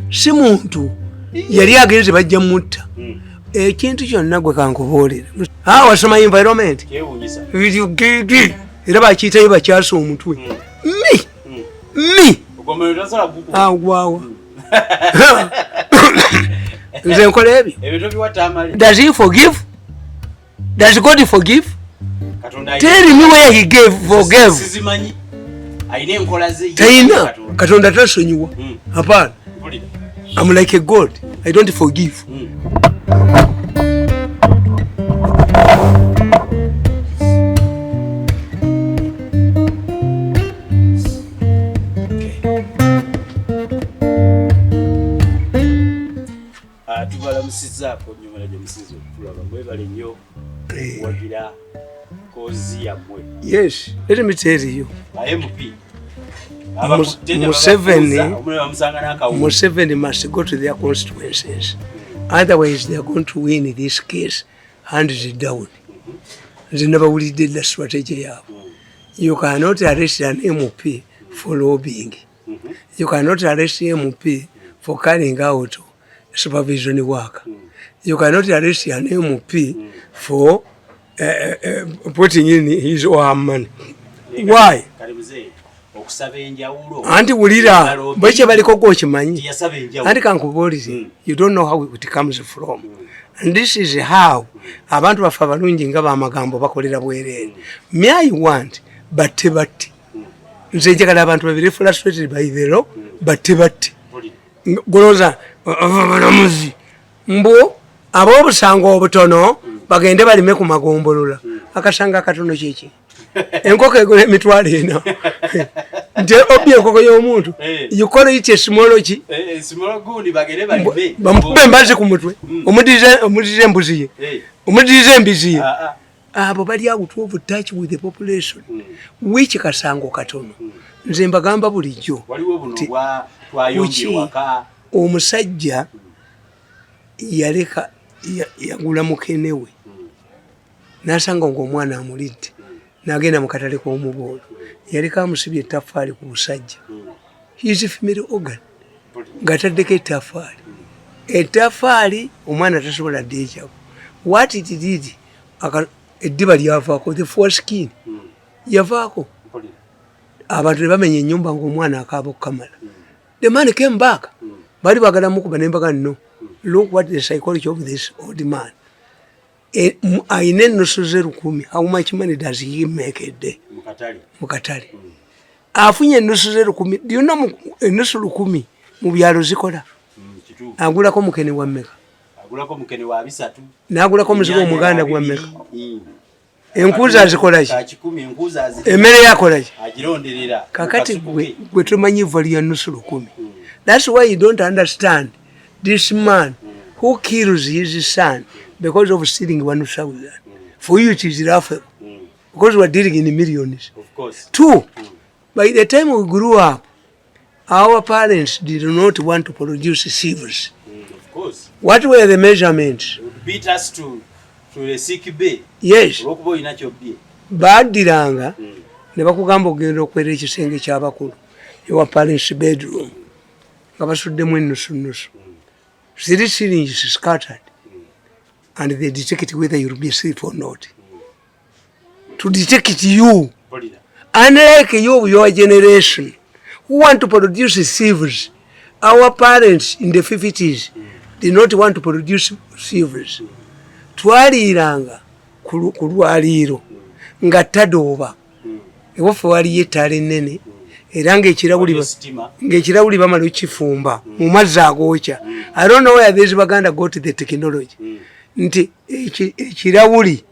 Si muntu yali agenze, bajja mutta. Ekintu kyonna gwe kankubuulira, wasoma environment era bakiyitayo bakyasa omutwe mi mi agwawa. Nze nkola ebyo. Does he forgive? Does God forgive? Tell me where he gave, forgave. Tayina Katonda tasonyiwa, hapana. I'm like a God, I don't forgive. Tubalamusizaako nyumala gye musinza okutulaba. Mwebale nnyo okuwagira cause yammwe. Yes, let me tell you. MP. Museveni must go to their constituencies, otherwise they are going to win this case hands down. Nze nabawulidde dda strategy yaabwe. You cannot arrest an MP for lobbying. You cannot arrest MP for carrying out supervision work. You cannot arrest an MP for putting in his or her money. Why? Anti wulira, bwekye baliko gwokimanyi. Anti kankubuulize, you don't know how it comes from. And this is how abantu baffe abalungi nga bamagambo bakolera bwereere. Me, I want batte batte. Nze njagala abantu babiri frustrated by the law, batte batte. Golooza balamuzi mbu ab'obusango obutono bagende balime ku magombolola. Akasanga akatono kiki? Enkoko egula 400,000. Nti obbi enkoko y'omuntu, you call it a small ki? Bamukube embazi ku mutwe, omudirize embuzi ye, omudirize embizi ye. Abo bali out of touch with the population. Which kasango katono? Nze mbagamba bulijjo, omusajja yaleka yagula mukene we, nasanga ngaomwana amulidde, nagenda mu katale k'omuboolo, yaleka amusibye ettafaali ku busajja, his female organ, ng'ataddeko ettafaali. Ettafaali omwana tasobola ddeekyako. What it did, eddiba lyavaako, the foreskin yavaako. Abantu ne bamenya ennyumba ng'omwana akaaba okukamala. The man came back, baali bagala mukuba, nembaga no, look what the psychology of this old man. Ayina ennusu ze 1000. How much money does he make a day mu katale? Afunye ennusu ze 1000. Do you know ennusu 1000 mu byalo zikola? Agulako mukene wa mmeka? N'agulako omuzigo omuganda gwa mmeka? Enkuuza azikolaki? Emmere yakolaki? Kakati gwe tumanyi value ya nusu 1000. That's why you don't understand this man who kills his son because of stealing 1000. For you it is laughable, because we are dealing in millions. Of course. Two, by the time we grew up, our parents did not want to produce thieves. Of course. What were the measurements? Beat us to the sick bay. Yes. Olwokuba olina kyobbye. Baddiranga ne bakugamba ogenda okwera ekisenge ky'abakulu, your parents' bedroom, nga basuddemu ennusu nnusu, three shillings scattered, and they detect whether you'll be asleep or not, to detect you. Unlike you, your generation who want to produce thieves, our parents in the 50s did not want to produce thieves. Twaliiranga ku lwaliiro nga tadooba. Ewaffe waliyo ettaala ennene, era ng'ekirawuli bamala okifumba mu mazzi agookya. I don't know where these Baganda got the technology, nti ekirawuli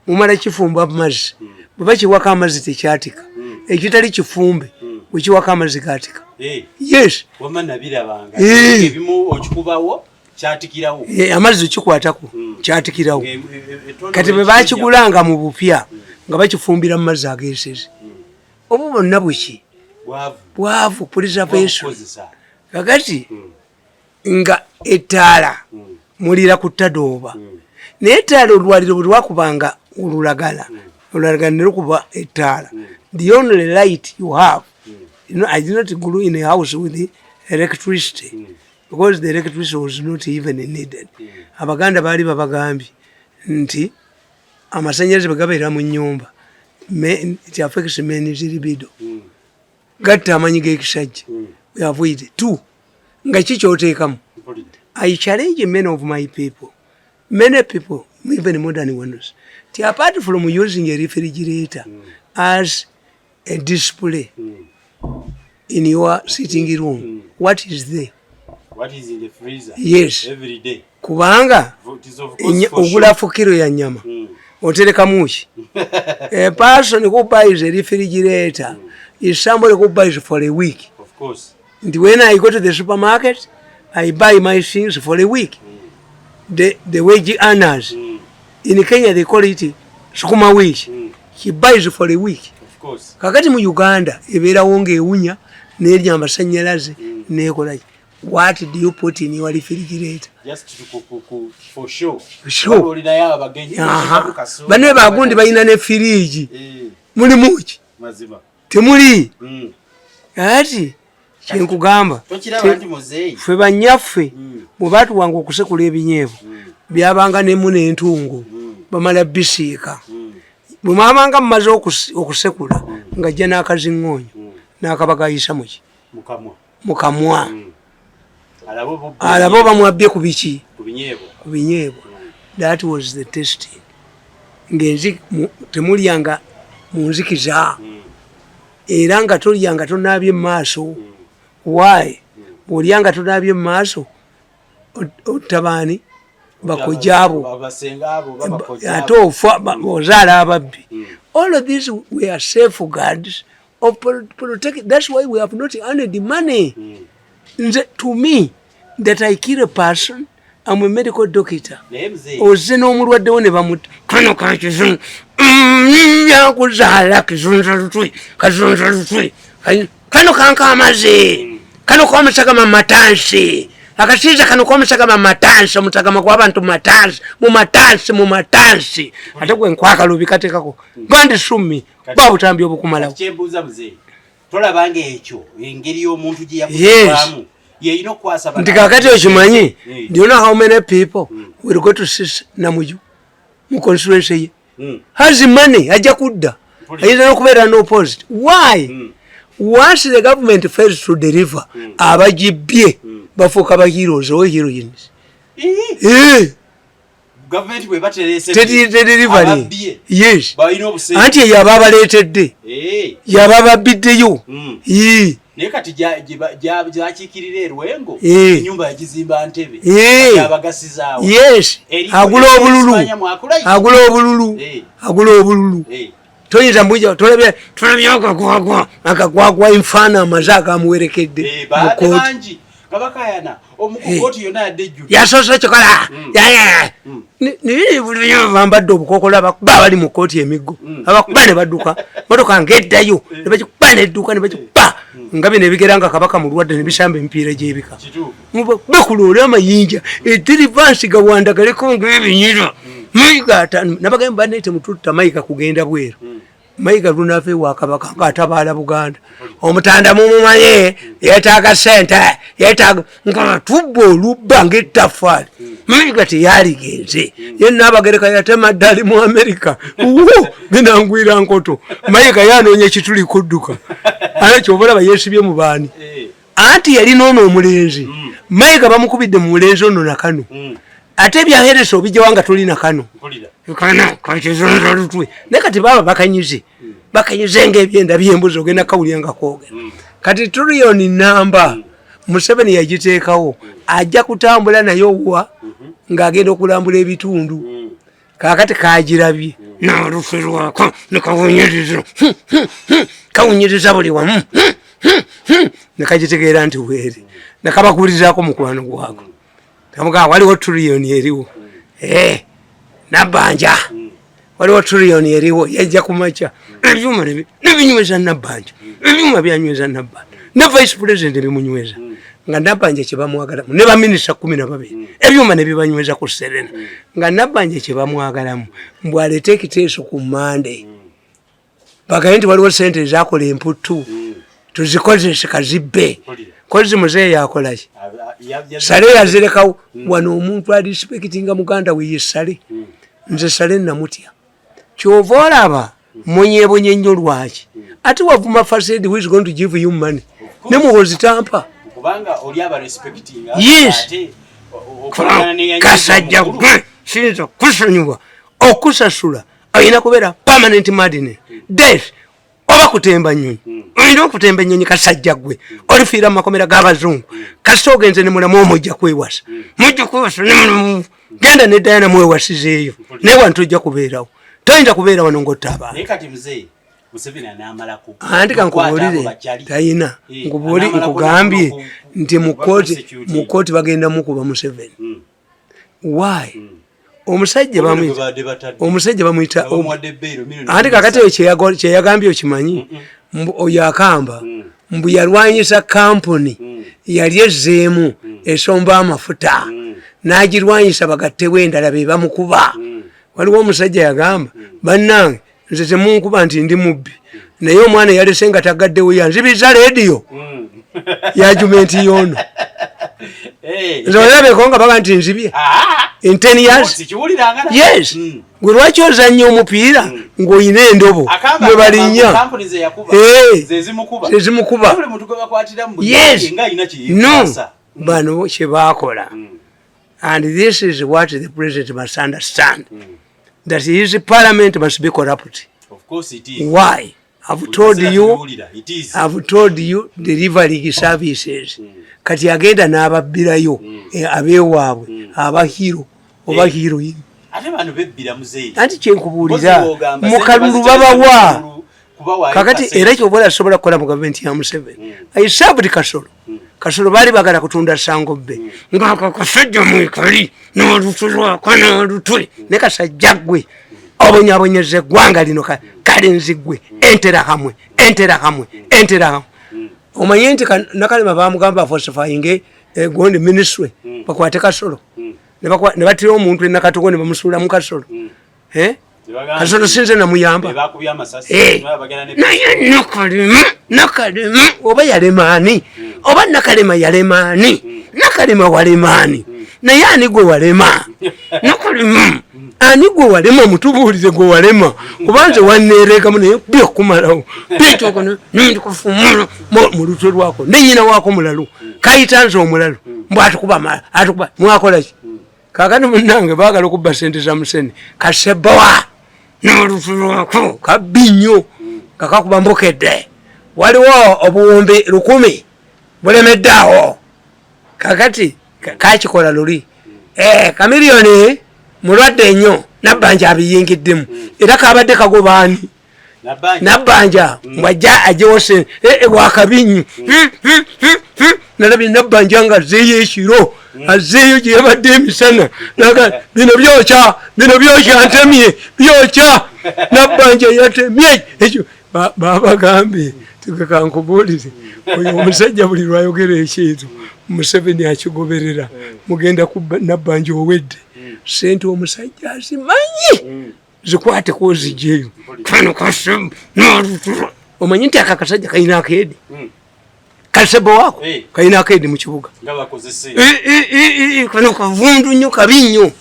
mumala kifumba mazzi, bwe bakiwako amazzi tekyatika. Ekitali kifumbe bwekiwako amazzi gatika. Yes. Amazzi okikwatako kyatikirawo. Kati bwe bakigulanga mu bupya nga bakifumbira mu mazzi ageseze. Obwo bwonna buki? Bwavu, preservation. Kakati nga ettaala mulira ku tadooba, naye ettaala olwaliro bwe lwakubanga olulagala, olulagala ne lukuba ettaala, the only light you have. You know, I did not grow in a house with electricity, because the electricity was not even needed. Abaganda baali babagambye nti amasanyalaze bwe gabeera mu nyumba, it affects men's libido, gatta amanyi g'ekisajja. We avoid two nga ki kyoteekamu. I challenge many of my people, many people, even modern ones, ti apart from using a refrigerator as a display in your sitting room, what is there? What is in the freezer? Yes. Every day. Kubanga It is of course for ogula fukiro ya nyama, oterekamu ki? A person who buys a refrigerator is somebody who buys for a week. Of course. Nti when I go to the supermarket, I buy my things for a week. The wage earners in Kenya, they call it sukuma wiki. He buys for a week. Of course. Kakati mu Uganda ebeerawo ng'ewunya, nerya amasanyalaze, nekolaki. What do you put in your refrigerator? Just to for show. Sure. Waba olinayo abagenyi. Aha. Bane bagundi balina ne firiji. Mulimu ki? Mazima. Temuli. Ati kyenkugamba, Tokiraba nti muzeeyi. Ffe banyaffe bwe batuwanga okusekula ebinyeebwa, byabanga nemu n'entungo, bamala bisiika. Bwe mwabanga mumaze okusekula, ng'ajja n'akaziŋŋoonyo n'akabagayisa muki? Mukamwa. Mukamwa. Alaba obubbi. Alaba oba mwabbye ku biki? Ku binyeebwa. Ku binyeebwa. That was the testing. Ng'enzi temulyanga mu nzikiza, era nga tolyanga tonaabye mu maaso. Why? Bw'olyanga tonaabye mu maaso, ottabaani bakojaabo. Basenga abo babakojaabo. Ate ofa ozaala ababbi. All of these were safeguards of protect. That's why we have not earned money. Nze, to me, that I kill a person, I'm a medical doctor. Naye muzeeyi. Ozze n'omulwaddewo ne bamuta kano kakizungu yakuzaala kizunza lutwe, kazunza lutwe. Kano kanka amazzi kano komusagama mumatansi, akasiiza kano komusagama mumatansi, omusagama gw'abantu mumatansi, mumatansi, mumatansi. Ate gwe nkwakalubi kateekako gandi summi babutambi obukumalawo. Kyembuuza muzeeyi, tolabanga ekyo engeri y'omuntu gye Yes. yakuzibwamu yeyina okukwasa Nti kakati okimanyi, do you know how many people will go to see Namuju mu constituency ye? Has money, ajja kudda, ayinza n'okubeera no opposite. Why? Once the government fails to deliver, abagibye bafuuka ba heroes or heroines. Eh, Gavumenti bwe baterese tedelivery. Ababbye Yes. balina obusente. Anti eyo aba abaleetedde, yaba babbiddeyo. Ii. Naye kati gyakiikirira erwengo, enyumba yagizimba ntebe, yabagasizaawo. Yes. Agula obululu. Agula obululu. Agula obululu. Toyinza mbuja, tolabye, tolabye akagwagwa, akagwagwa infaana amaze agamuwerekedde mu kooti. Bangi nga bakayana omukooti yonna yadde ejjudde. Yasoose kikola. Naye buli bambadde obukokola, abakuba abali mu kooti emiggo, abakuba ne badduka, motoka ngeddayo ne bagikuba nedduka ne bagikuba nga bino ebigera nga Kabaka mulwadde ne bisamba emipiira gy'ebika. Kituufu. Bakuloole amayinja edirivansi gawanda galeko ngaebinyira Mayiga ataano nabagamba banne temututta Mayiga kugenda bweru. Mayiga lunava ewa Kabaka ngaatabaala Buganda, omutanda mumumanye yeetaaga sente, yeetaaga nga tubba olubba ngaettafaali. Mayiga teyaligenze ye Naabagereka yatema ddali mu Amerika wo binangwira nkoto. Mayiga yanoonya ekituli kudduka, ate kyoba olaba yeesibye mu baani. Anti yalina ono omulenzi Mayiga bamukubidde mu mulenzi ono nakano. Ate ebyaheresa obijjawa nga tuli nakano? Mpulira. Kana kakizunza lutwe, naye kati baba bakanyize, bakanyize ngaebyenda byembuzi ogenda kawulya nga kwogera. Kati trillion namba Museveni yagiteekawo, ajja kutambula naye wa ng'agenda okulambula ebitundu. Kakati kagirabye naluferwako nekawunyiriza, kawunyiriza buli wamu, nekagitegeera nti weere nekabakulizaako mukwano gwako, kamugaa waliwo trillion eriwo. Eh, Nabbanja, waliwo trillion eriwo. Yajja kumakya ebyuma nebinyweza Nabbanja, ebyuma byanyweza Nabbanja ne vice president bimunyweza nga Nabbanja kyebamwagalamu ne baminisita 12, ebyuma nebibanyweza ku Serena nga Nabbanja kyebamwagalamu mbw aleete ekiteeso ku Mande bagaye nti waliwo sente ezakola emputtu. Tuzikozese kazibbe. Mpulira. Kozi muzeeyi yakolaki? Sale yazirekawo. Wano omuntu arespectinga muganda we ye Sale. Nze Sale namutya, kyova olaba munyebonye nnyo. Lwaki ate wavuma First Lady, who is going to give you money? Ne Muhozi tampa. Kubanga oli aba respecting. Yes. Ate okolagana ne Kasajja gwe, siyinza kusonyiwa okusasula. Olina kubeera permanent madness, death, oba kutemba nyonyi. Olina okutemba enyonyi. Kasajja gwe, olifiira mu makomera g'abazungu. Kasita ogenze ne mulamu, omujja kwewasa, mujja kwewasa ne mulamu. Genda ne Diana mwewasizeeyo, naye wano tojja kubeerawo. Toyinza kubeera wano ng'otta abantu. Naye kati muzeeyi, Museveni anaamalako Anti kankubuulire, tayina. Nkubuuli, nkugambye nti mu kooti, mu kooti bagenda mukuba Museveni. Why? Omusajja bamuyita, omusajja bamuyita, anti kakati oyo kyeyagambye okimanyi? Mbu oyo akamba mbu yalwanyisa kampuni yali ezzeemu esomba amafuta, n'agirwanyisa bagattewo endala, be bamukuba. Waliwo omusajja yagamba, "Bannange, nze temunkuba nti ndi mubbi, naye omwana yalese nga tagaddewo, yanzibiza leediyo yajumenti yoono." Nze olabeko nga baga nti nzibye in 10 years. Yes, gwe lwaki ozannya omupiira ng'olina endobo mwe balinnya? Zezimukuba. Yes, no, bano kyebakola, and this is what the president must understand, that his parliament must be corrupt. Why? I've told you, I've told you, delivering services. Kati agenda n'ababbirayo abeewaabwe aba hero oba heroine. Ate bano bebbira, muzeeyi. Anti kyenkubuulira, mu kalulu babawa. Kakati era kyobola asobola kukola mu gavumenti ya Museveni. I served Kasolo. Kasolo baali bagala kutunda sango bbe, ngaako kasajja mwekali n'olutulwako n'olutwe ne kasajja gwe obonyabonyeza eggwanga lino. Kalenzi gwe, Enterahamwe, Enterahamwe, Enterahamwe. Omanye nti Nakalema bamugamba falsifying egondi ministry, bakwate Kasolo, ne batira omuntu enakatogo ne bamusuula mu Kasolo. Eh? Kasolo sinze namuyamba. Naye Nakalema, Nakalema oba yalemaani, oba Nakalema yalemaani? Nakalema walemaani? Naye ani gwe walema? Nakalema, ani gwe walema? Mutubuulize gwe walema, kuba nze waneerekamu naye byokumalawo bikyokona nindikufumula mu lutwe lwako ne nyina waako mulalu kayita nze omulalu, mbw atukuba, atukuba. Mwakolaki? Kakati munange, baagala okubba sente za Museni. Kasebowa n'olutwe lwako kabbi nnyo nga kakuba mbukedde. Waliwo 1,000 bulemedde awo. Kakati kakikola luli. Kamiliyoni mulwadde nnyo, Nabbanja abiyingiddemu, era kabadde kagobaani Nabbanja mbwajja ajewo wakabi nnyo. Nalabye Nabbanja nga azzeeyo ekiro, azzeeyo gye yabadde emisana. Naga, "Bino byokya, bino byokya, ntemye, byokya." Nabbanja yatemye ekyo. Babagambye tugekankubuulire, oyo omusajja buli lwayogera ekintu Museveni akigoberera. Mugenda kubba Nabbanja owedde sente, omusajja azimanyi, zikwateko ozigyeyo. Kano kasebo n'olutula, omanyi nti aka kasajja kalina akeedi, kasebo wako kalina akeedi mu kibuga. Nga bakozese. Kano kavundu nnyo, kabi nnyo,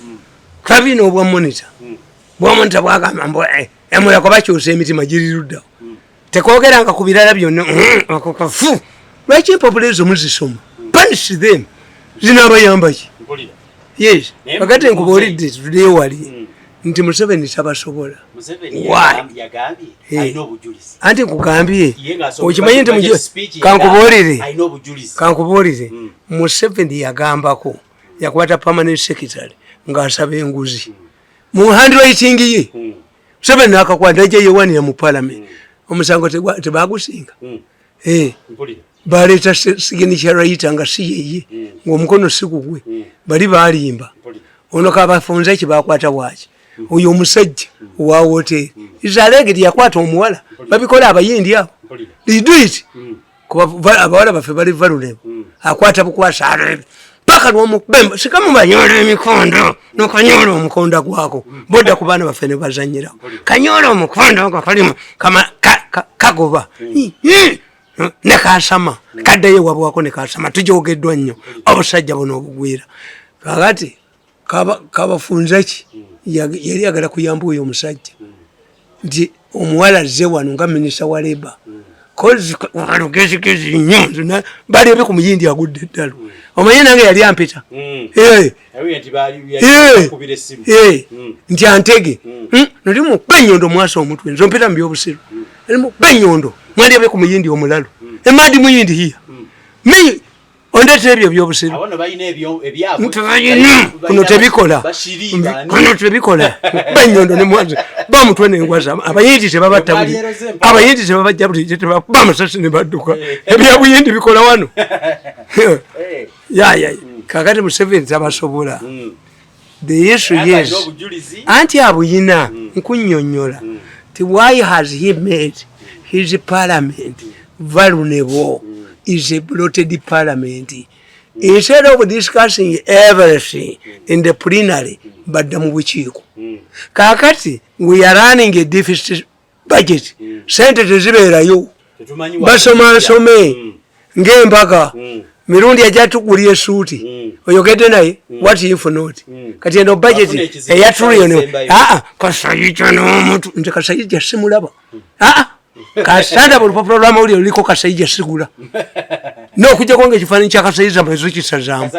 kabi n'obwa monitor. Bwa monitor bwagamba mbu emulako bakyusa emitima giri luddawo, tekwogeranga ku birala byonna. Ako kafu. Lwaki empapula ezo muzisoma? Punish them. Zinabayamba ki? Mpulira. Yes. Naye Kakati nkubuulidde, tuddeyo wali nti Museveni tabasobola. Museveni Why? yagambye alina obujulizi. Anti nkugambye, Ye ng'asoma okimanyi nti budget speech, kankubuulire, alina obujulizi. Kankubuulire, Museveni yagambako yakwata permanent secretary ng'asaba enguzi mu handwriting ye. Museveni nakakwata, najja yewanira mu parliament, omusango tebagusinga. Mpulira. Baleeta signature writer nga si yeye, ng'omukono si gugwe, bali balimba. Mpulira. Ono kabafunze kibakwata bwaki, oyo omusajja owa woteri isalegeri yakwata omuwala. Babikola abayindi abo. Mpulira. They do it. Kuba abawala baffe bali vulnerable. Akwata bukwasa ale paka lwomubemba sikamubanyola emikondo, nokanyola omukonda gwako, bodda ku baana baffe ne bazanyirawo. Kanyola omukondo nga kalimu kagoba. Ne kasama kaddayo wabwako ne kasama tujogeddwa nnyo obusajja buno obugwira. Kakati kabafunza ki? Yali agala kuyamba oyo omusajja nti omuwala azze wano nga minisita wa labour, lugezigezi nnyo, balebe ku muyindi agudde eddalu. Omanye nange yali ampita nti antege noli mukuba enyondo mwasa omutwe, nze ompita mu byobusiru, mukuba enyondo mwalyabe ku muyindi omulalu emadi muyindi hiya mi ondetera ebyo ebyobusiru kuno tebikola, kuno tebikola. Mukuba enyondo nemwaza bamutwe nengwaza. Abayindi tebabatta buli, abayindi tebabajja buli, tebakuba amasasi ne badduka. Ebyabuyindi bikola wano yaya. Kakati Museveni tabasobola. The issue is anti abuyina nkunnyonnyola ti why has he made his parliament vulnerable? Is a bloated parliament. Instead of discussing everything in the plenary, badda mu bukiiko. Kakati we are running a deficit budget, sente tezibeerayo, basoma nsome ng'embaga. Mirundi ajja tugulya esuuti, oyogedde naye, what if not? Kati eno budget eya trillion, aa, Kasayija n'omuntu nze Kasayija simulaba. Aa, kasanda olupapula lwamawulire luliko Kasayija, sigula n'okujjako nga ekifaananyi kya Kasayija maze kisazaamu.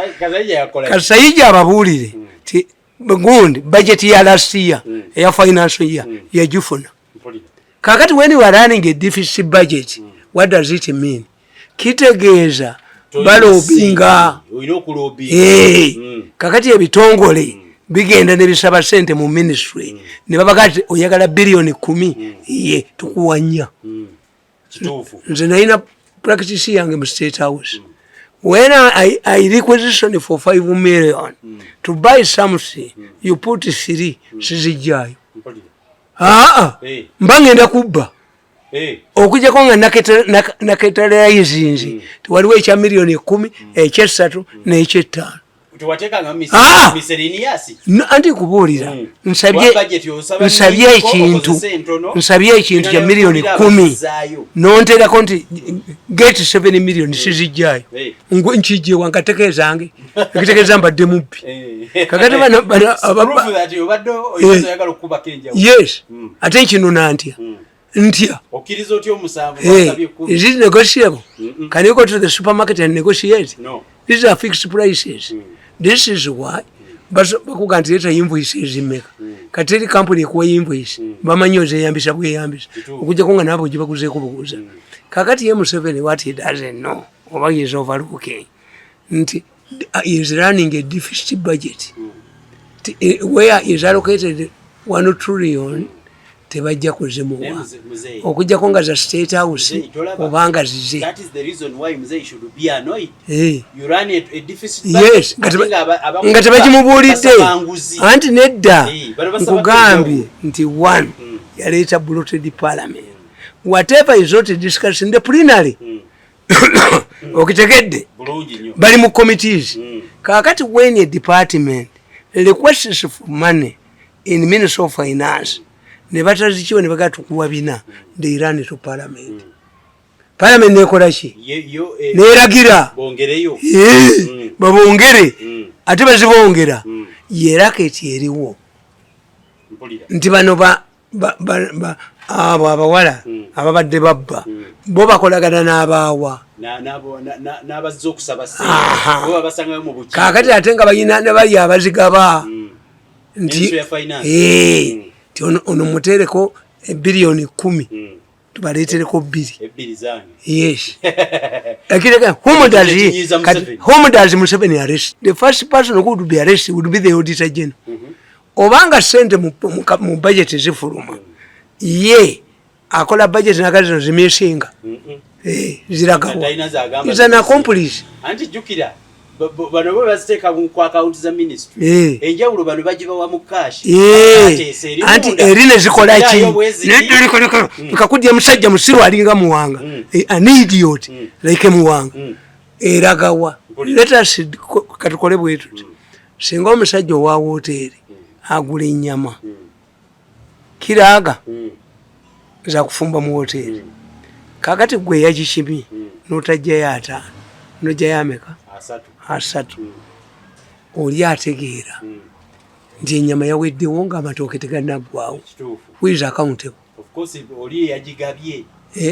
Kasayija ababuulire ti gundi budget ya last year eya financial year yagifuna. Kakati when you are running a deficit budget, what does it mean? Kitegeeza balobinga. Kakati ebitongole bigenda nebisaba sente mu ministry ne babaga ti oyagala biliyoni 10, ye tukuwa 4. Nze nalina practice yange mu State House. When I requisition for 5 million to buy something, you put 3, sizijjayo. Aa, mba ngenda kubba okujjako nga naketeraizinze tiwaliwo ekya miliyoni 10, ekyesatu n'ekyetaano. Ah! Anti kubuulira, nsabye ekintu, nsabye ekintu kya miliyoni 10, nonterako nti get 7 million, sizijjayo. Nkijjewa nkatekeezange ekitegeeza mbadde mubbi. Kakati bano yes, ate nkinona ntya ntya? Is it negotiable? Can you go to the supermarket and negotiate? No. These are fixed prices. This is why bakuga nti leeta invoice ezimeka. Kati eri kampuni ekuwa invoice, bamanyi ozeyambisa bweyambisa, okujjako nga naabo gibaguzeeko buguza. Kakati ye Museveni, what he doesn't know oba he is overlooking nti is running a deficit budget. Where is allocated 1 trillion, tebajja kuzimuwa okujjako nga za State House obanga zize. Yes, nga tebakimubuulidde anti nedda. Nkugambye nti one, yaleeta bloated parliament. Whatever is not discussed in the plenary, okitegedde, bali mu committees. Kakati when a department requests for money in Ministry of Finance ne batazikiwa ne bagaa tukuwa 4, they run to parliament. Parliament nekola ki? Neragira babongere, ate bazibongera. Yeraketi eriwo nti bano abo abawala ababadde babba bo bakolagana n'abaawa. Kakati ate nga balina ne bali abazigaba nti ono muteereko biliyoni 10, tubaleetereko 2. Yes, whom does Museveni arrest? The first person who would be arrested would be the auditor general. Obanga sente mu budget zifuluma, ye akola budget nakazi zino zimisinga ziragawa? Is an accomplice. Anti jjukira bano bo baziteeka ku akawunti za ministry, enjawulo bano bagibawa mu cash. Anti eri ne zikola ki? Nkakudya musajja musiru alinga Muwanga, an idiot like Muwanga. Eragawa? Let us katukole bwe tuti. Singa omusajja owa woteeri agula ennyama kiraaga zakufumba mu woteeri. Kakati gwe yagikimye n'otajjayo 50, nojjayo ameka? 30. 30. Oli ategeera nti ennyama yaweddewo ng'amatooke tegannaggwawo. Who is accountable? Of course, oli eyagigabye.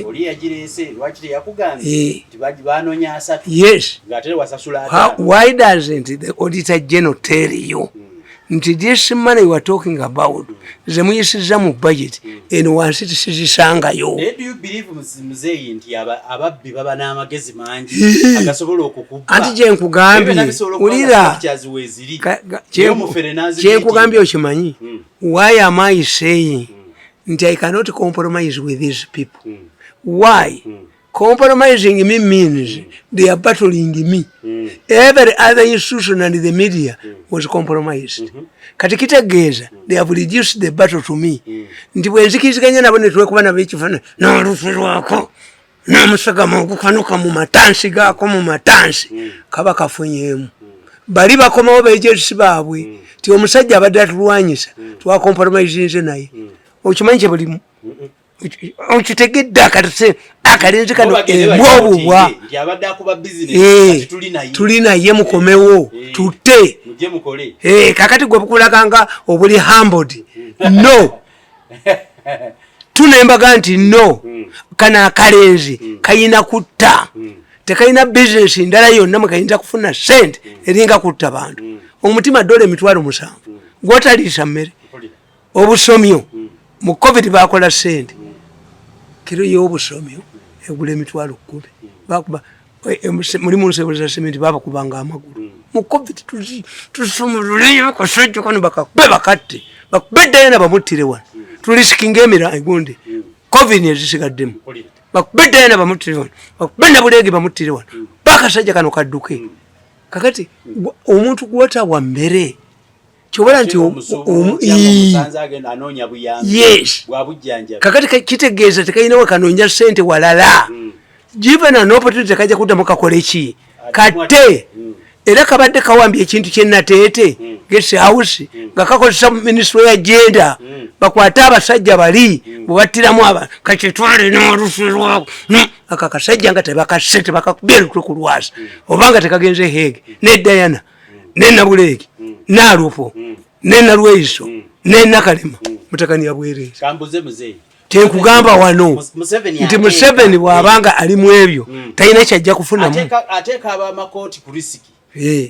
Oli eyagireese, lwaki teyakugambye nti banoonya 30? Yes. Ng'ate wasasula 50. Why doesn't the auditor general tell you nti this money you are talking about ze muyisizza mu budget eno wansi tisizisangayo? Naye do you believe, muzeeyi, nti ababbi baba n'amagezi mangi agasobola okukubba? Anti gye nkugambye, wulira, kyenkugambye okimanyi. Why am I saying nti I cannot compromise with these people? Why? Compromising me means they are battling me. Every other institution and the media was compromised. Kati kitegeeza they have reduced the battle to me, nti bwe nzikiriziganya nabo netwekuba nabo ekifaananyi n'olufu lwako n'omusagama ogukanuka mu matansi gaako mu matansi, kaba kafunyeemu. Bali bakomawo bejesi baabwe ti omusajja abadde atulwanyisa twacompromisinze naye. Okimanyi kye bulimu okitegedde akatuse akalenzi kano embwa obubwa. Nti abadde akuba business, kati tuli naye. Tuli naye, mukomewo tutte. Mujje mukole. Kakati gwe bukulaganga nga obuli humbled, no tunembaga nti no, kano akalenzi kayina kutta, tekayina bizinesi ndala yonna mwe kayinza kufuna sente eringa kutta bantu. Omutima dola 70,000 gwotaliisa mmere. Mpulira. Obusomyo mu COVID bakola sente, kiro y'obusomyo egula 10,000. Bakuba muli mu nsebo za sementi, babakubanga amagulu mu COVID. Tusumululeyo akasajja kano, bakakube, bakatte, bakube Dayana, bamuttire wano, tulisikinga emira egundi COVID ezisigaddemu. Mpulira. Bakube Dayana, bamuttire wano, bakube Nabuleege, bamuttire wano, bakasajja kano kadduke. Kakati omuntu gwotawa mmere kyobala nti Omusuubuzi omusanze agenda anoonya buyambi bwa bujjanjabi. Kakati kitegeeza tekalina we kanoonya sente walala. Given an opportunity kajja kuddamu kakole ki? Katte. Era kabadde kawambye ekintu kyenateete guest house nga kakozesa ministry ya gender, bakwate abasajja bali bwebattiramu aba kakitwale n'olufu lwako. Aka kasajja nga tebakasse, tebakakubye lutwe ku lwasa, obanga tekagenze Hague ne Diana ne Nabuleegi n'Alupo ne Nalweiso ne Nakalema mutakani yabwereere. Kambuze, muzeeyi. Tenkugamba wano Museveni nti Museveni bw'abanga ali mu ebyo talina kyajja kufunamu. Ateeka abamakooti ku risk.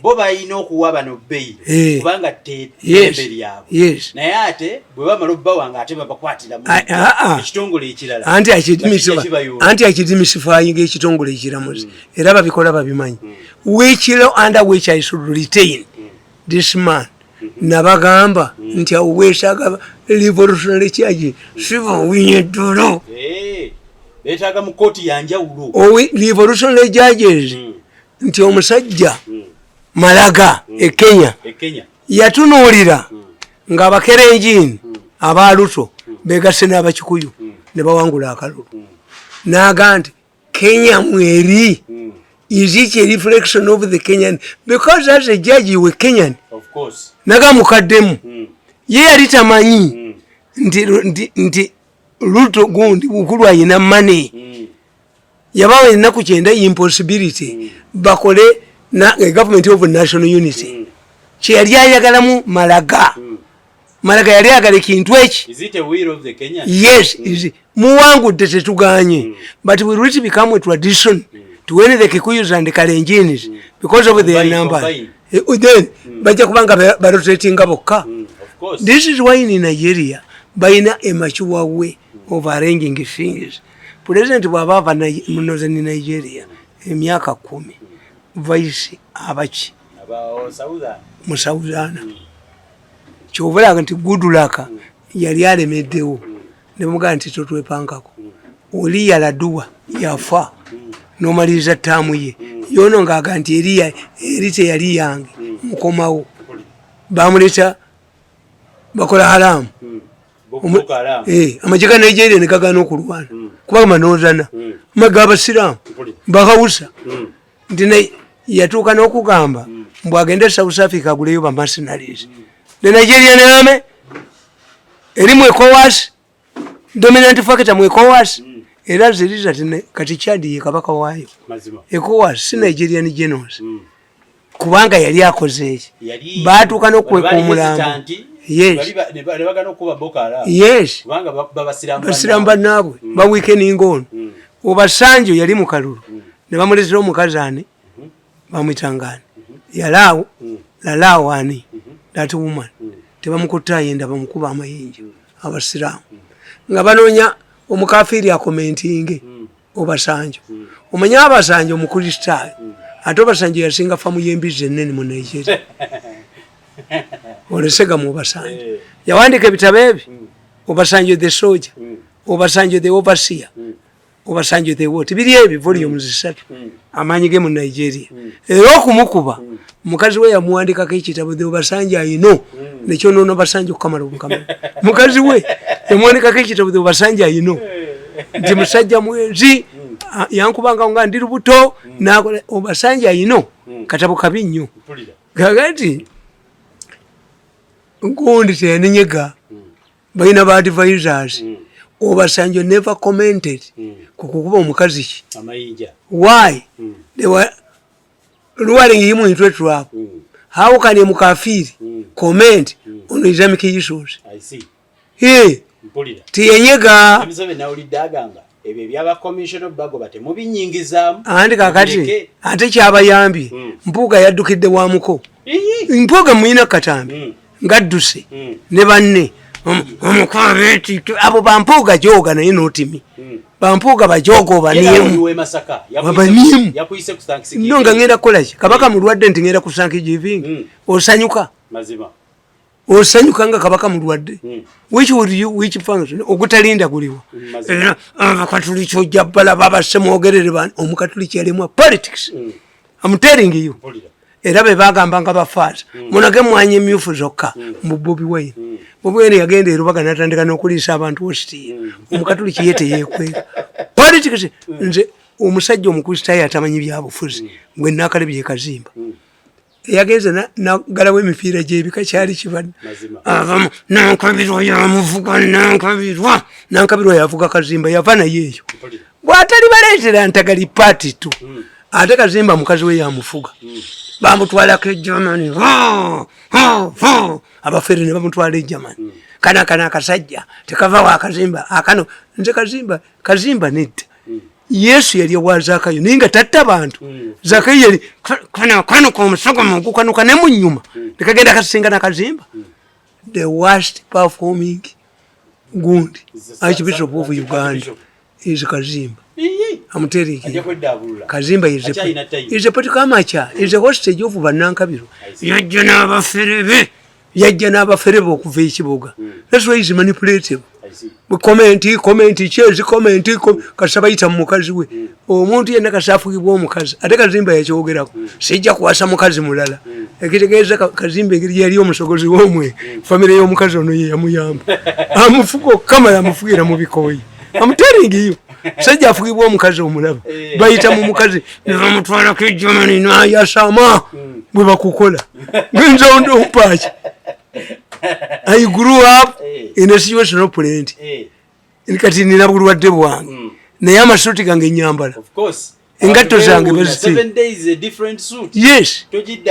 Bo balina okuwa bano bail kubanga ddembe lyabwe. Naye ate bwe bamala obbawa nga ate babakwatira mu ekitongole ekirala Anti nga kijja kibayoola. Anti akidemystifyinga ekitongole ekiramuzi, era babikola babimanyi. Which law under which I should retain this man? Nabagamba nti awo weesaaga revolutionary charge, siba winyeddolo. Beetaaga mu kooti yanjawulo. Revolutionary judges, nti omusajja Malaga e Kenya E Kenya. yatunuulira ng'abakerenjini abaluto begasse n'abakikuyu ne bawangula akalulu, n'aga nti Kenya mweri. Is it a reflection of the Kenyan? Because as a judge you were Kenyan. Of course. Naga mukaddemu ye yali tamanyi nti Ruto gundi bukulu ayina money. Yabawa ennaku 90, impossibility bakole na a government of national unity. Kyeyali ayagalamu Malaga. Malaga yali ayagala ekintu eki. Is it a will of the Kenyan? Yes. Is muwangudde, tetuganye, but will it become a tradition to when the Kikuyus and the Kalenjins, because of their Combine, number, combine. Then bajja kubanga barotatinga bokka. Of course. This is why in Nigeria balina a mature way of arranging things. President bw'aba ava mu northern Nigeria emyaka 10, vice abaki? Aba Southern. Mu Southern. Kyova nti Goodluck yali alemeddewo ne bamugamba nti totwepankako, oli Yar'Adua yafa n'omaliriza ttaamu ye yono ng'aga nti eri teyali yange, mukomawo bamuleeta bakola haramu. Boko Haram. Amagye ga Nigeria ne gagaana okulwana kubanga manoozana maga abasiraamu bakawusa nti yatuuka n'okugamba mbw agende South Africa aguleyo bamercenaries. The Nigerian army eri mu ECOWAS, dominant factor mu ECOWAS. Era ziriza kati Chad ye kabaka waayo. ECOWAS si Nigerian generals. Kubanga yali akoze eki, batuuka n'okweka omulambo. Yes, basiramu bannaabwe baweakeninga ono. Obasanjo yali mu kalulu ne bamuleetera omukazi ani, bamwitangani yalaawo lalaawo ani, that woman tebamukutta, ayenda bamukuba amayinja. Abasiraamu nga banoonya omukafiiri acommentinge Obasanjo. Omanye Abasanjo omukristaayo, ate Obasanjo yasinga famu y'embizi ennene mu Nigeria. Olesega mu Obasanjo yawandika ebitabo ebi, Obasanjo the soldier, Obasanjo the overseer, Obasanjo the what, biri ebi volumes 3, amaanyi ge mu Nigeria. Era okumukuba, mukazi we yamuwandikako ekitabo, the Obasanjo ayino nekyonoona Obasanjo okukamala obukamala. Mukazi we yamuwandikako ekitabo, the Obasanjo ayino, nti musajja mwenzi, yankubanga nga ndi lubuto. Nakola Obasanjo ayino katabo kabi nnyo. Kakati gundi teyanenyega, balina ba advisors. Obasanjo never commented ku kukuba omukazi ki. Why? They were luring him into a trap. How can a mukafiri comment on Islamic issues? Hey, tiyenyega. Ebyo ebyabakomishona bagoba temubinyingizaamu. Anti kakati ate kyabayambye, Mpuuga yaddukidde wa muko. Mpuuga muyina katambi ngadduse ne banne omukabeeti abo bampuuga joga naye notimi bampuuga bajoga obaniemu obaniemu no nga ngenda kukolaki, kabaka mulwadde nti ngenda ku thanksgiving. Osanyuka, osanyuka nga kabaka mulwadde? Which would you, which function ogutalinda guliwa? Era abakatuliki ojja balaba abasemwogerere bani, omukatuliki yalemwa politics. I'm telling you. Era be bagamba nga bafaaza munage mwanya emyufu zokka mu Bobi Wine. Bobi Wine yagenda erubaga natandika n'okuliisa abantu wositiya. Omukatuliki ye teyekweka politics. Nze omusajja omukristaayo atamanyi byabufuzi gwe nakalebye Kazimba eyagenze nagalawo emipiira gyebika kyali kibadde abamu Nankabirwa yamuvuga, Nankabirwa, Nankabirwa yavuga Kazimba yava naye eyo bwatali baleetera ntagali paati tu. Ate Kazimba mukazi we yamufuga, bamutwalako egermany, abafere ne bamutwala egermany. Kana kana akasajja tekava wa Kazimba akano. Nze Kazimba, Kazimba nedda. Yesu yali wa Zakayo naye nga tatta bantu. Zakayo yali kano kano komusogo mugukanuka ne munyuma nekagenda kasinga na Kazimba, the worst performing gundi Archbishop of Uganda is Kazimba. I'm telling you. Kazimba is a political amateur, is a hostage of Banankabiro. Yajja n'abafere be, yajja n'abafere be okuva ekibuga. That's why he's manipulative. Comment, comment, chezi, comment, kasa bayita mu mukazi we. Omuntu yenna kasafugibwa omukazi. Ate Kazimba yakyogerako. Sijja kuwasa mukazi mulala. Ekitegeeza Kazimba engeri yali omusogozi w'omwe. Famire y'omukazi ono ye yamuyamba. Amufuga okukamala, amufugira mu bikooyi. I'm telling you. Sajja afugibwa omukazi omulaba. Bayita mu mukazi ne bamutwalako egermany n'ayasama bwe bakukola. Ngenza ompaaki. I grew up in a situation of plenty. Kati nina bulwadde bwange naye amasuuti gange nyambala, engatto zange bazite. Yes,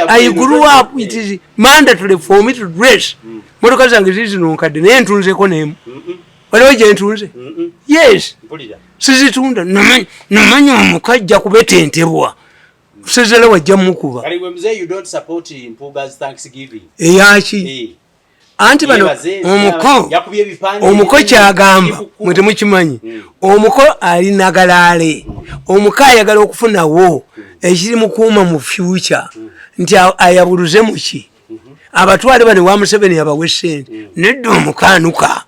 I grew up, it is mandatory for me to dress. Motoka zange zizino nkadde naye ntunzeko nemu, waliwo gye ntunze. Yes, sizitunda. Namanya omukajja kubetentebwa sezala wajja mukuba. Eyaki? Anti bano omuko, omuko kyagamba mwe temukimanyi. Omuko ali nagalaale, omuko ayagala okufunawo ekiri mukuuma mu future nti ayabuluze muki abatwale bano wa Museveni abawe sente. Nedda, omukanuka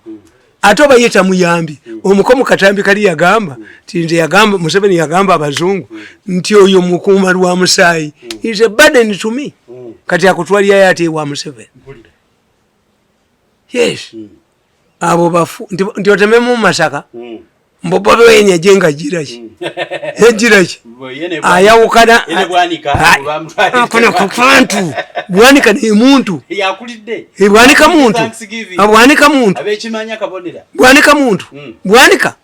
ate oba ye tamuyambi. Omuko mukatambi kali yagamba nti nze yagamba Museveni, yagamba abazungu nti oyo mukuuma lwa musaayi is a burden to me. Kati akutwalirayo ate ewa Museveni. Yes, abo bafu nti otememu Masaka mbu Bobi Wine aje nga giraki egiraki ayawukana kuno kukantu Bwanika ne muntu Bwanika muntu, Bwanika muntu, Bwanika muntu, Bwanika.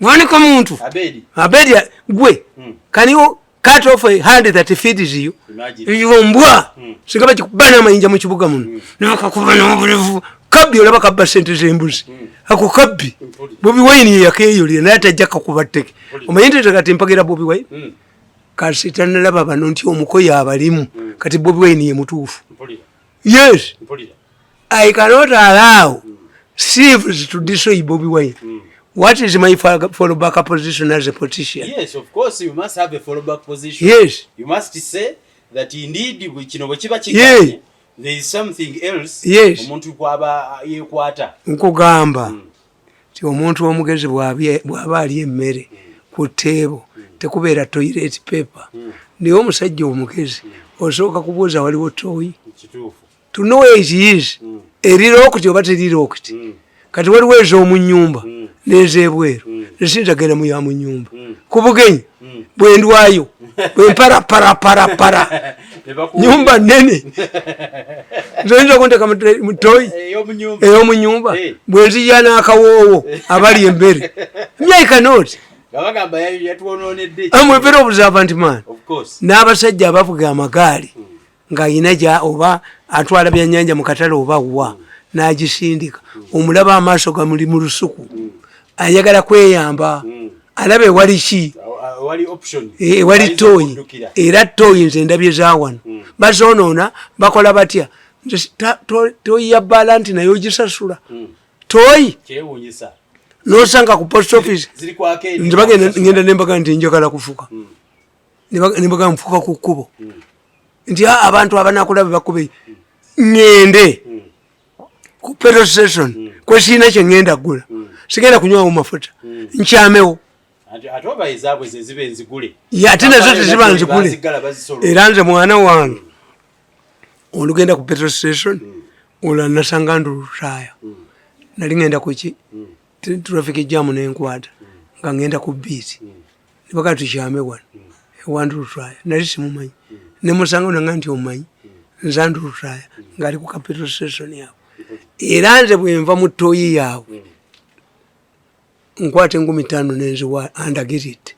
Gwanika muntu. Abedi. Abedi gwe. Can you cut off a hand that feeds you? Imagine. Iyo mbwa. Singa bakikuba n'amayinja mu kibuga muno, nebakakuba n'obulevu. Kabbi, olaba kabba sente z'embuzi. Ako kabbi. Mpulira. Bobi Wine ye yakeeyolera, naye atajja kakuba tteke. Omanyi nti kati mpagira Bobi Wine? Kasi tanalaba bano nti omukoyo abalimu. Kati Bobi Wine ye mutuufu. Mpulira. Yes. Mpulira. I cannot allow thieves to destroy Bobi Wine. What is my fallback position as a politician? Yes, of course you must have a fallback position. Yes. You must say that indeed kino bwe kiba kiganye, there is something else omuntu kwaba yekwata. Nkugamba nti omuntu omugezi bw'aba alya emmere ku table, tekubeera toilet paper. Naye omusajja omugezi osooka kubuuza, waliwo toyi? Kituufu. To know where it is, eri locked oba teri locked. Kati waliwo ez'omu nnyumba n'ez'ebweru. Esinza genda mu ya mu nnyumba. Ku bugenyi bwe ndwayo, bwe mparaparapara, Ne bakuwulira. Nyumba nene, nze oyinza okunteka mu toyi Ey'omu nnyumba. Ey'omu nyumba? Bwe nzija n'akawoowo abali emmere, me, I cannot. Nga bagamba yatwonoonedde. I'm a very observant man. Of course. N'abasajja abavuga amagaali ng'ayina gya oba atwala byannyanja mu katale oba wa n'agisindika, omulaba amaaso gamuli mu lusuku, ayagala kweyamba, alaba ewali ki. Ewali option. Ewali Ayinza toyi. okuddukira. Era toyi nze ndabye za wano bazoonoona, bakola batya? Nze toyi ya bbaala nti naye ogisasula toyi. Kyewuunyisa. Nosanga ku post office. Ziri kwako eri. Nze bagenda, ngenda nembaga nti njagala kufuka. Nembaga nfuka ku kkubo nti, "Ah, abantu abanakulaba bakube." Ŋŋende ku petrol station kwesiina kye ŋŋenda ggula, sigenda kunywawo mafuta, nkyamewo. Ate oba ezaabwe ze ziba enzigule. Ye, ate nazo teziba nzigule. Baziggala bazisolola. Era nze mwana wange olugenda ku petrol station, olwo nasanga ndulutaaya, nali ŋŋenda kuki, traffic jam nenkwata nga ŋŋenda ku beat, nebagaa tukyame wano ewa Ndulutaya. Nali simumanyi, nemusanga nanga nti omanyi nza Ndulutaya ngaali ku ka petrol station yaabwe. Era nze bwenva mu toyi yaabwe, nkwata 5,000 nenziwa andagiridde.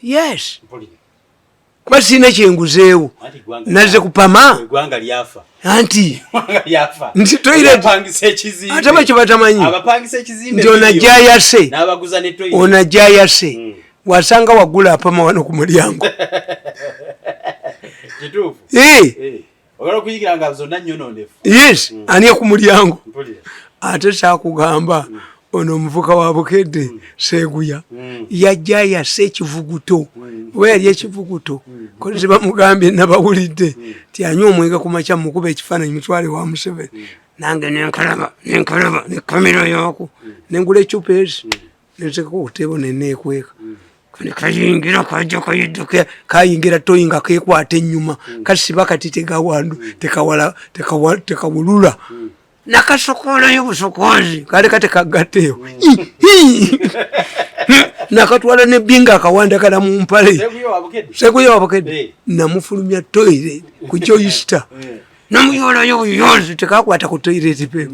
Yes. Mpulira. Kuba sirina kyenguzeewo. Anti eggwanga Nazze kupama. Eggwanga lyafa. Anti Eggwanga lyafa. Nti toilet- Abapangisa ekizimbe. Ate bakyo batamanyi. Abapangisa ekizimbe Nti ono million. ajja ayase. N'abaguza ne toilet. Ono ajja ayase, wasanga waggula apama wano ku mulyango. Kituufu. Eh, Ogala okuyigira nga zonna nnyonoonefu. Yes, ani ku mulyango? Mpulira. Ate saakugamba ono omuvuka wa Bukedde Seeguya yajja ayase ekivuguto, oba yali ekivuguto kozi bamugambye, nabawulidde ti anywa omwenge ku makya, mukuba ekifaananyi mutwale wa Museveni. Nange nenkalaba, nenkalaba ne kamera yaako, nengula ecupa ezi nenzekako kutebo neneekweka. Kayingira kajja kayidduka, kayingira toyi nga kekwata ennyuma, kasiba kati tegawandu tekawala tekawulula, nakasokolayo busokozi kaleka tekagateyo, nakatwala nebinga akawandakala mu mpale. Seguya wa Bukedde. Seguya wa Bukedde. Namufulumya toilet ku joyista, namuyolayo buyozi, tekakwata ku toilet paper,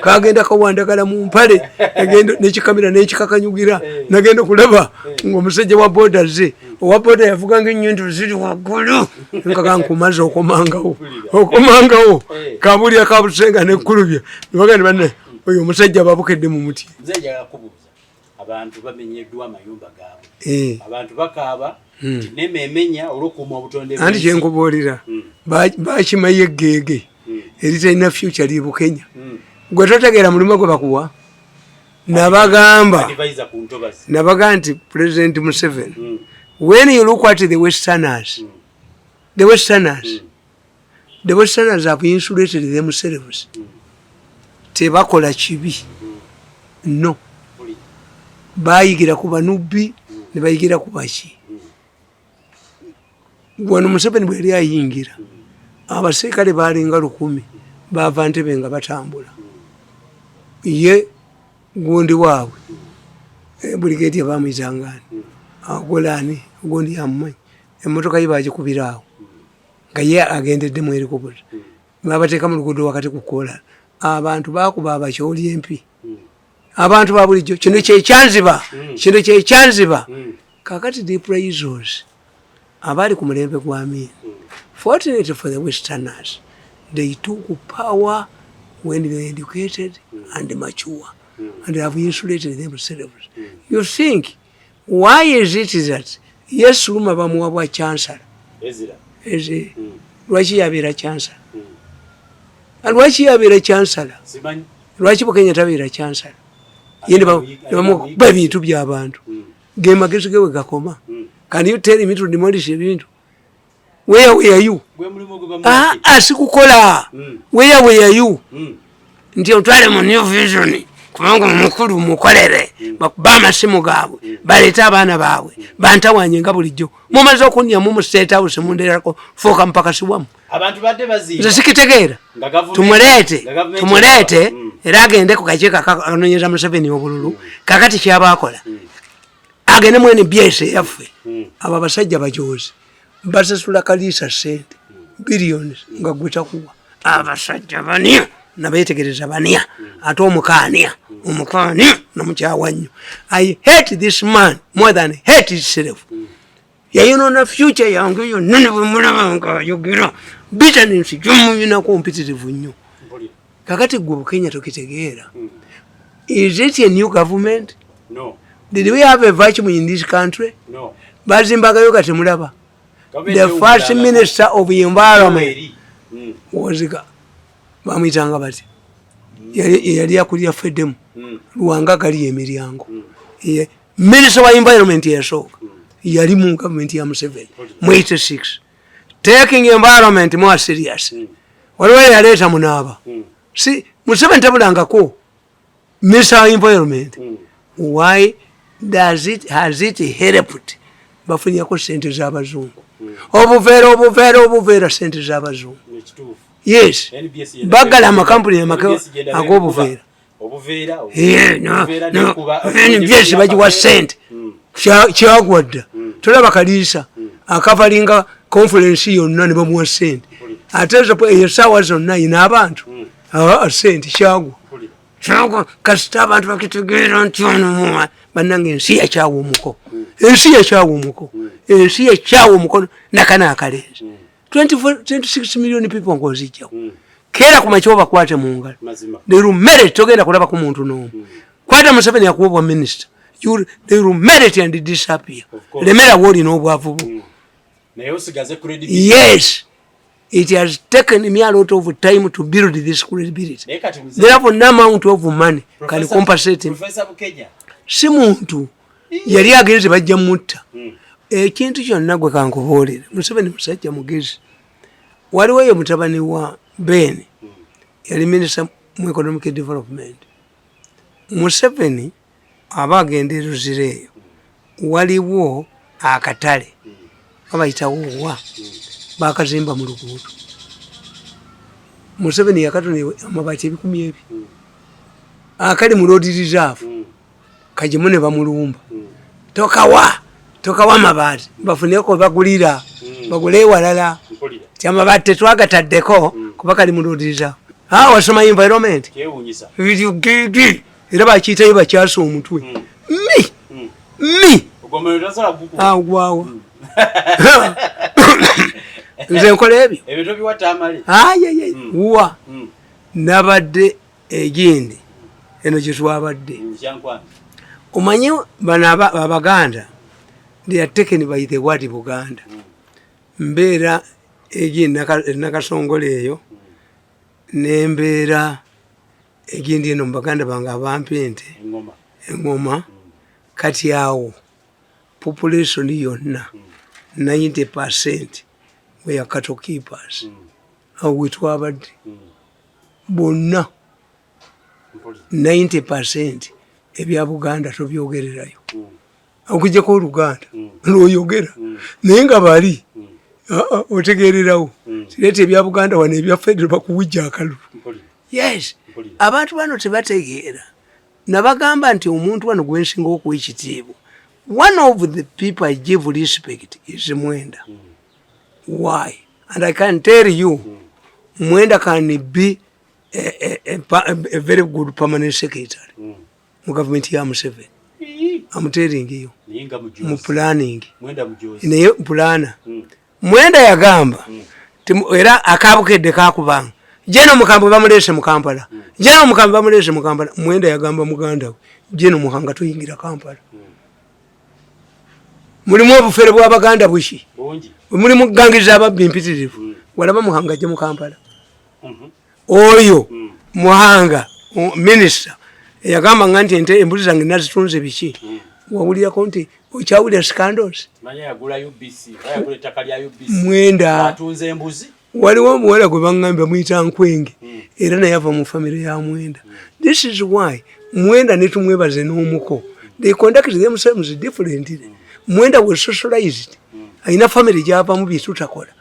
kagenda kawandagala mu mpale. Nagenda nekikamera nekikakanyugira, nagenda okulaba ngaomusajja wa boda ze owa boda yavuganga enyindo ziri waggulu, nkaga nkumaze okomangawo, okomangawo. Kabulya kabusenga nekulubya nebagandi banne, oyo omusajja babukedde mu muti. Nze njagala kubuuza, abantu bamenyeddwa amayumba gaabwe. Abantu bakaaba nti nemeemenya olw'okuuma obutonde Anti bw'ensi. Kyenkubuulira, bakimayo eggeege eritalina future libukenya. Gwe totegeera mulimu gwe bakuwa, nabagamba. Advisor ku ntobazi. Nabaga nti President Museveni, when you look at the westerners, the westerners, the westerners have insulated themselves. Tebakola kibi, no. Mpulira. Bayigira ku banubbi ne bayigira ku baki. Wano Museveni bwe yali ayingira, abaserikale balinga 1,000, bava Ntebe nga batambula. Ye gundi waabwe, brigadier bamuyitangani, agolani gundi yamumanyi, emotoka ye bagikubira awo nga ye agendedde mu helicopter, babateeka mu luguudo wakati ku kola, abantu bakuba abakyoli empi. Abantu ba bulijjo, kino kyekyanziba, kino kyekyanziba. Kakati the appraisals abaali ku mulembe gwa Amin, fortunately for the Westerners, they took power when they were educated and mature and have insulated themselves. You think, why is it that Yesu Luma bamuwa bwa chancellor? Ezra. Eze lwaki yabeera chancellor? Lwaki yabeera chancellor? Simanyi. Lwaki Bukenya tabeera chancellor? Ye ne bamukuba ebintu by'abantu. Ge magezi ge we gakoma. Can you tell me to demolish ebintu? Where were you? Gwe mulimu gwe Ah, bamuwadde. ah, sikukola. Where were you? Nti otwale mu New Vision, kubanga omukulu mukolere, bakuba amasimu gaabwe, baleete abaana baabwe bantawanye nga bulijjo. Mumaze okunnyamu mu State House, munderako fuuka mupakasi wamu. Abantu badde bazimba. Nze sikitegeera. Nga gavumenti- Tumuleete, nga gavumenti tumuleete. Era agende ku kakiiko akanonyeza Museveni obululu. Kakati kyabakola, agende mu NBS eyaffe. Abo abasajja bajozi basasula Kaliisa sente billions nga gwe takuwa. Abasajja bania, nabetegereza bania, ate omukaania, omukaania namukyawa nnyo. I hate this man more than hate itself. Yayonona future yange yonna. Ne bwemulaba nga ayogera, bitterness gyomuyinako mpitirivu nnyo. Mpulira. Kakati gwe Bukenya tokitegeera. Is it a new government? No. Did we have a vacuum in this country? No. Bazimbagayo kati mulaba. Gavumenti The first ewummulangako. minister of environment Eri. Was bamwyitanga bati, yali akulira Feddemu. Lwanga gali emiryango. Minister wa environment yasooka yali mu government ya Museveni mu 86, taking environment more serious. Waliwo yaleeta Munaaba. Si Museveni tabulangako minister wa environment. Why does it, has it helped? Bafunyako sente z'abazungu, obuveera, obuveera, obuveera, sente z'abazungu. Ekituufu. Yes. NBS gye Bagala amakampuni NBS gye ndaba ag'obuveera. Obuveera. Yeah, no, obuveera no. n'ekuba NBS bagiwa sente. Kyagwa dda. Tolaba Kaliisa akavalinga conference yonna ne bamuwa sente, ate eyo saawa zonna yina abantu. Ah, sente kyagwa. Mpulira. Kyagwa. Kasita abantu bakitegeera nti ono muwa bannange, ensi yakyawa omuko, ensi yakyawa omuko, ensi yakyawa omukono nakana akalenzi. 24 26 million people ng'ozijjawo, keera ku makya obakwate mu ngalo. Mazima. They merit, togenda kulabako muntu n'omu. Kwata Museveni akuwa bwa minisita, they will merit and disappear. Of course. Lemera woolina obwavu bwo. Naye osigaze credibility. Yes, it has taken me a lot of time to build this credibility. Naye kati Therefore, no amount of money can compensate him. Professor Bukenya. Si muntu yali agenze bajja mutta. Ekintu kyonna gwe kankubuulire, Museveni musajja mugezi. Waliwo eyo mutabani wa Ben yali minisita mu economic development. Museveni aba agenda eruzira, eyo waliwo akatale babayitawo wa bakazimba mu luguudo. Museveni yakatona amabaati 200,000 akali mu road reserve. Kagimu ne bamulumba, tokawa, tokawa amabaati, bafuneko bagulira, bagule ewalala. Mpulira. Ti amabaati tetwagataddeko kuba kali mu road reserve. Ah, wasoma environment. Kyewuunyisa. Gigi era bakiyitayo bakyasa omutwe mi mi. Ogwo tasobola kugukuba. Agwawa, nze nkola ebyo. Ebyo tobiwa Tamale. Ayayay, wa nabadde egindi eno gyetwabadde. Kyankwanzi. Omanyi bano Abaganda, they are taken by the word Buganda. Mbeera egindi Nakasongola eyo, nembeera egindi eno mubaganda bange abampa ente. Engoma. Engoma. Kati awo population yonna 90% were cattle keepers. Awo wetwabadde bonna. Mpulira. 90% ebya Buganda tobyogererayo, okujjako Oluganda lwoyogera, naye nga bali ah, otegererawo. Kireeta ebya Buganda wano ebya federo bakuwujja akalulu. Mpulira. Yes. Mpulira. Abantu bano tebategeera. Nabagamba nti omuntu wano gwensinga okuwa ekitiibwa, one of the people I give respect is Mwenda. Why? And I can tell you, Mwenda can be a very good permanent secretary. Mu gavumenti ya Museveni, am telling you, mu planning, naye planner Mwenda yagamba era akabukedde kakubanga General Mukambwe bamuleese mu Kampala. General Mukambwe bamuleese mu Kampala. Mwenda yagamba muganda we General Muhanga, "Tuyingira Kampala." Mulimu obufere bw'Abaganda buki, mulimu gangiza ababbi mpitirivu. Walaba Muhanga ajja mu Kampala? Oyo Muhanga minisita eyagamba nga nti ente, embuzi zange nazitunze biki? Wawulirako nti okyawulira scandals? Mwenda waliwo omuwala gwe baŋŋambye bamuyita Nkwenge, era naye ava mu famire ya Mwenda. This is why Mwenda netumwebaze n'omuko, they conduct themselves differently. Mwenda was socialized, alina famire gyavamu byetutakola.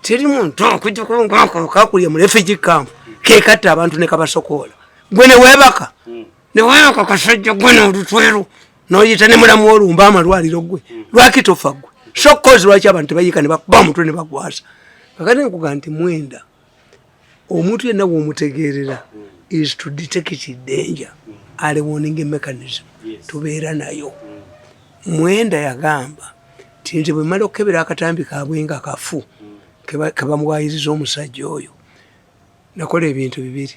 Teri muntu okujjakakulya mu refugee camp kekatta abantu ne kabasokoola. Gwe neweebaka, neweebaka kasajja gwe nolutweru noyita ne mulamu olumba amalwaliro. Gwe lwaki tofa gwe? So cause lwaki abantu tebayiika ne bakuba omutwe ne bagwasa? Kakati nkuga nti Mwenda omuntu yenna womutegeerera is to detect danger, early warning mechanism tubeera nayo. Mwenda yagamba ti nze bwe mala okukebera akatambi kaabwe nga kafu kebamuwayiriza omusajja oyo, nakola ebintu bibiri.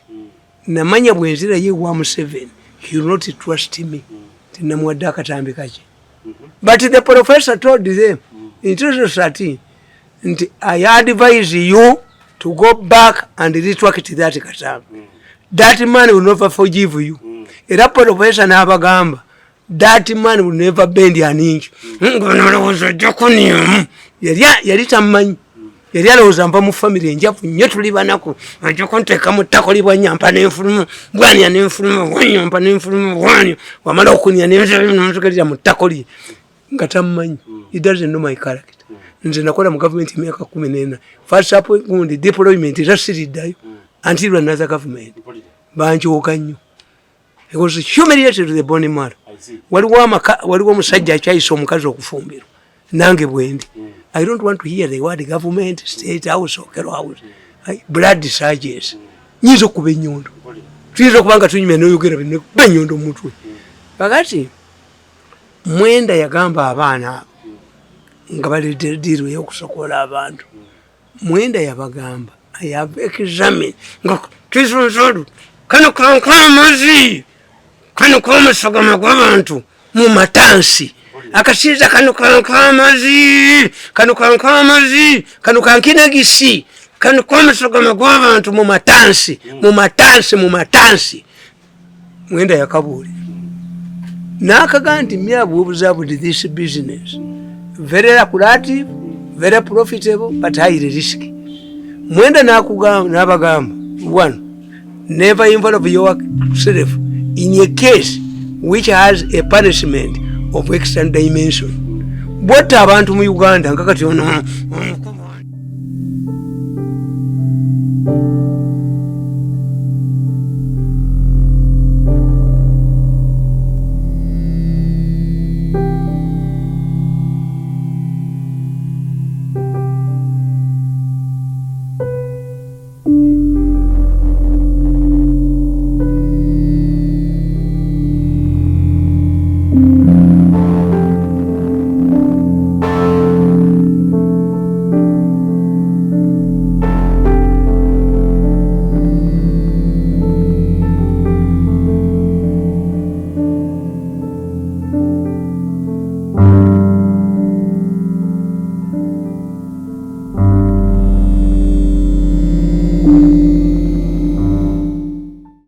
Namanya bwenzirayo ewa Museveni, he will not trust me, tinamuwadde akatambi kake. But the professor told them in 2013 nti, "I advise you to go back and retract that katambi. That man will never forgive you." Era professor n'abagamba, "That man will never bend an inch." Ng'olowooza ojja kuniamu? Yali tammanyi, yali alowooza nva mu famire enjavu nnyo, tuli banaku, ojja kunteeka mu ttako libwanyampa nenfuluma bwania, nenfuluma bwanyampa nenfuluma bwanya, wamala okunya nenzigalira mu ttako lye, nga tammanyi. He doesn't know my character. Nze nakola mu gavumenti emyaka 14. First up gundi deployment era siriddayo until another government. Banjooga nnyo. He was humiliated to the bone marrow. Waliwo amaka, waliwo omusajja akyayisa omukazi okufumbirwa, nange bwendi. I don't want to hear the word government, State House, Okello House. Blood surges. Nyinza okuba ennyondo, tuyinza okuba nga tunyumya noyogera bino, kuba ennyondo mumutwe. Kakati Mwenda yagamba abaana abo nga baledde deal ey'okusokola abantu, Mwenda yabagamba, "I have examined nga kizunzolu kano kankamazi kano k'omusagama gw'abantu mu matansi akasiiza kano kankamazi kano kankamazi kano kankinagisi kano k'omusagama gw'abantu mu matansi, mu matansi, mu matansi." Mwenda yakabuulira n'akagaa nti, "Me have observed this business, very lucrative, very profitable, but highly risky." Mwenda n'abagamba, "One, never involve yourself in a case which has a punishment of extra dimension." Bwotta abantu mu Uganda nga kati ono omukuba.